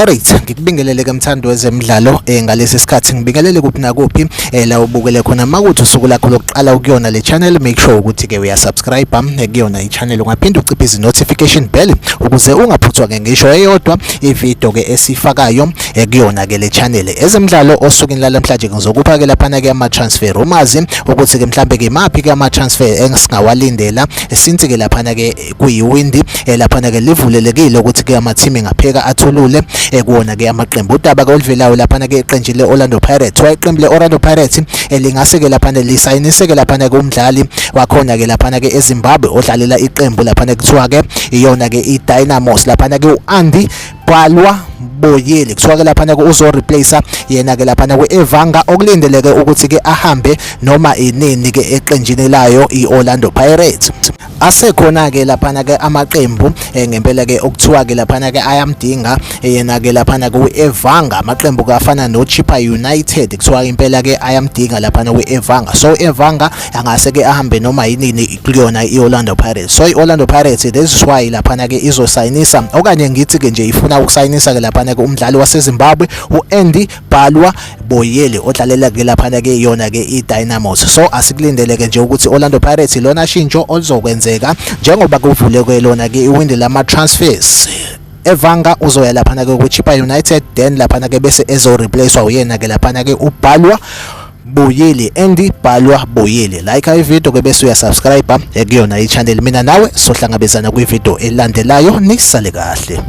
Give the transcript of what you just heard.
Alright, ngikubingelele ke mthandi wezemidlalo ngalesi sikhathi ngibingelele kuphi nakuphi la ubukele khona. Makuthi usuku lakho lokuqala ukuyona le channel, make sure ukuthi ke uyasubscribe kuyona i-channel, ungaphinde uciphe izi-notification bell ukuze ungaphuthwa ke ngisho eyodwa ivideo ke esifakayo kuyona ke le channel. Ezemidlalo osukwini lalamhlanje ngizokupha ke laphana ke ama-transfer rumors ukuthi ke mhlambe ke maphi ke ama-transfer engisingawalindela since ke laphana ke kuyiwindi laphana ke livulelekile ukuthi ke ama-team engapheka athulule kuwona ke amaqembu. Udaba ke oluvelayo laphana ke iqenji le-Orlando Pirates, iqembu le-Orlando Pirates lingase ke laphana lisayinise ke laphana ke umdlali wakhona ke laphana ke eZimbabwe odlalela iqembu laphana kuthiwa ke iyona ke i-Dynamos laphana ke u-Andy Balwa Boyeli. Kuthiwa ke laphana ke uzo-replace yena ke laphana ku-Evanga, okulindeleke ukuthi ke ahambe noma inini ke eqenjini layo i-Orlando Pirates. Asekhona ke laphana ke amaqembu ngempela ke okuthiwa ke laphana ke ayamdinga yena ke laphana ku-Evanga, amaqembu kafana no-Chippa United kuthiwa impela ke ayamdinga laphana ku-Evanga. So Evanga angase ke ahambe noma yinini kuyona i-Orlando Pirates. So i-Orlando Pirates, this is why laphana ke izosayinisa, okanye ngithi ke nje ifuna ukusayinisa ke laphana ke umdlali waseZimbabwe u-Andy Balwa Boyeli odlalela ke laphana ke yona ke i-Dynamos. So asikulindeleke nje ukuthi Orlando Pirates lona shintsho oluzokwenzeka njengoba kuvuleke lona ke iwindi lama transfers. Evanga uzoya laphana ke ku-Chippa United, then laphana ke bese ezo-replacewa uyena ke laphana ke uBhalwa Buyeli, Andy Balwa Buyeli. Like ivideo ke bese uyasubscribe kuyona i-channel. Mina nawe sohlangabezana kwivideo elandelayo, nisale kahle.